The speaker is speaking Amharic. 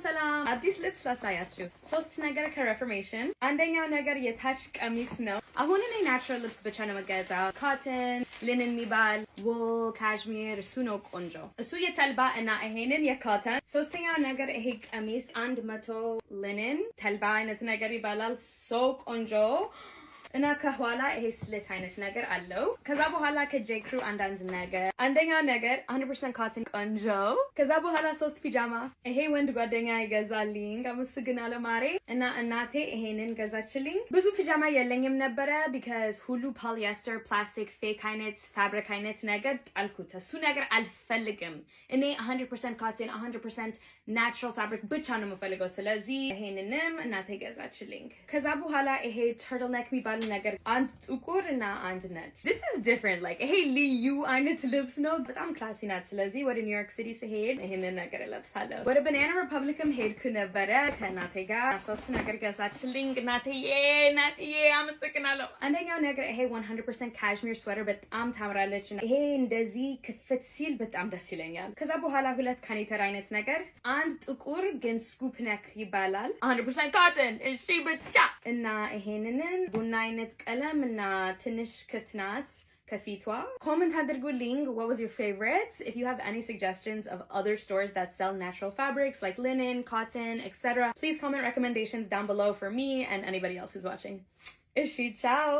ሰላም። አዲስ ልብስ ላሳያችሁ። ሶስት ነገር ከ Reformation። አንደኛው ነገር የታች ቀሚስ ነው። አሁን እኔ natural ልብስ ብቻ ነው የምገዛው። Cotton፣ linen የሚባል፣ wool፣ cashmere፣ እሱ ነው ቆንጆ። እሱ የተልባ እና ይሄንን የ cotton። ሶስተኛው ነገር ይሄ ቀሚስ 100 linen ተልባ አይነት ነገር ይባላል። So ቆንጆ እና ከኋላ ይሄ slit አይነት ነገር አለው። ከዛ በኋላ ከ J.Crew አንዳንድ ነገር። አንደኛው ነገር 100% cotton ቆንጆ። ከዛ በኋላ ሶስት ፒጃማ ይሄ ወንድ ጓደኛ ይገዛልኝ፣ አመሰግናለሁ ማሬ። እና እናቴ ይሄንን ገዛችልኝ። ብዙ ፒጃማ የለኝም ነበረ because ሁሉ polyester፣ plastic፣ fake አይነት fabric አይነት ነገር ጣልኩት። እሱ ነገር አልፈልግም። እኔ 100% cotton፣ 100% natural fabric ብቻ ነው የምፈልገው። ስለዚህ ይሄንንም እናቴ ገዛችልኝ። ከዛ በኋላ ይሄ turtleneck የሚባል ነገር፣ አንድ ጥቁር እና አንድ ነጭ። This is different, like ይሄ ልዩ አይነት ልብስ ነው። በጣም classy ናት። ስለዚህ ወደ ኒውዮርክ ሲቲ ስሄድ ይሄንን ነገር እለብሳለሁ። ወደ Banana Republic ም ሄድኩ ነበረ ከእናቴ ጋር። ሶስት ነገር ገዛችልኝ እናትዬ። እናትዬ አመሰግናለሁ። አንደኛው ነገር ይሄ 100% cashmere sweater በጣም ታምራለች። ይሄ እንደዚህ ክፍት ሲል በጣም ደስ ይለኛል። ከዛ በኋላ ሁለት ካኔተር አይነት ነገር፣ አንድ ጥቁር ግን scoop neck ይባላል፣ 100% cotton እሺ ብቻ፣ እና ይሄንንን ቡና አይነት ቀለም እና ትንሽ ክፍት ናት ከፊቷ። Comment አድርጉልኝ what was your favorite. If you have any suggestions of other stores that sell natural fabrics like linen, cotton, etc., please comment recommendations down below for me and anybody else who's watching. እሺ ቻው።